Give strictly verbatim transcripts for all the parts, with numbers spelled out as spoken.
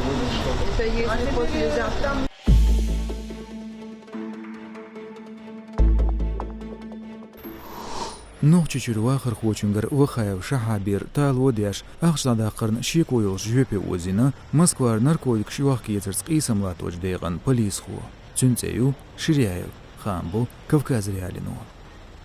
Это если послезавтра. Нохчийчуьра вахархочунгара Вахаев Шахьабера тало деш, ахча дӀадаккхарна шеко йолуш жоьпе озийна Москвара наркотикаш йохка-ецарца къийсам латточу декъан полисхо. Цуьнан цӀе ю Ширяев, хаам бо Кавказ.Реалиино.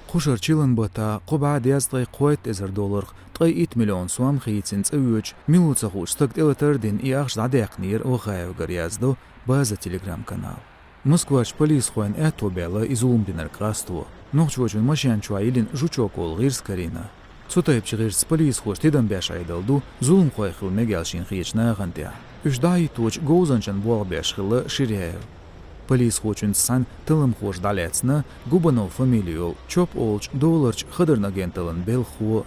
Кхушара чиллан баттахь кхо бӀе дезткъе кхойтта эзар долларх, ткъе итт миллион сом хийцина цӀа оьцуш, мила ву ца хууш стаг тӀелатар а дина, и ахча дӀадаьккхинера Вахаевгара, яздо База Telegram-канал. Москварчу полисхойн аьтто баьлла и зулам динарг къасто. Нохчочун машен чохь йиллина жучок олу гӀирс карийна. Цу тайпачу гӀирсаца полисхоша тидам беш Ӏедал ду зуламхой хила мега аьлла шена хетачу нахана тӀехь. Уьш дӀахӀитточу говзанчан болх беш хилла Ширяев. Полисхочуьнца цхьаьна талламхоша дӀалаьцна Губанов фамили йолу Чоп олучу долларчу хадаран агенталлин белхахо.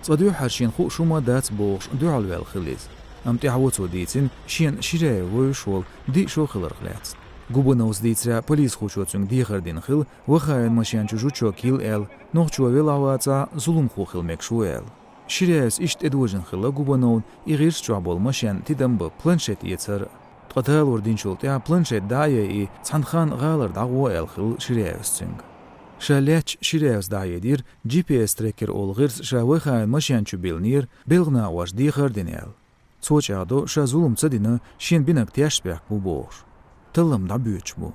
Цкъа дуьххьара шена хууш хӀума дац бохуш, дуьхьалваьлла хилла иза. Амма тӀаьхьо цо дийцина шена Ширяев вевзаш волу диъ шо хиларх лаьцна. Губановс дийцарехь, полисхочо цуьнга дехар дина хилла, Вахаевн машен чу жучок йилла аьлла, нохчо велахь а вацахь, зуламхо хила мегаш ву аьлла. Ширяевс иштта тӀедожийна хилла Губановна и гӀирс чохь болу машен тидам бан планшет эцар а. Ткъа талор динчул тӀаьхьа планшет дӀа а яйъий, цхьана ханна гӀалара дӀагӀо аьлла хилла Ширяевс цуьнга. Ша лаьтташ Ширяевс дӀахьедира, G P S трекер олу гӀирс ша Вахаевн машен чу биллинера, белхан агӀор дехар а дина аьлла. Цо чӀагӀдо, ша зулам ца дина, шена бинарг тешнабехк бу бохуш. Таллам дӀабоьдуш бу.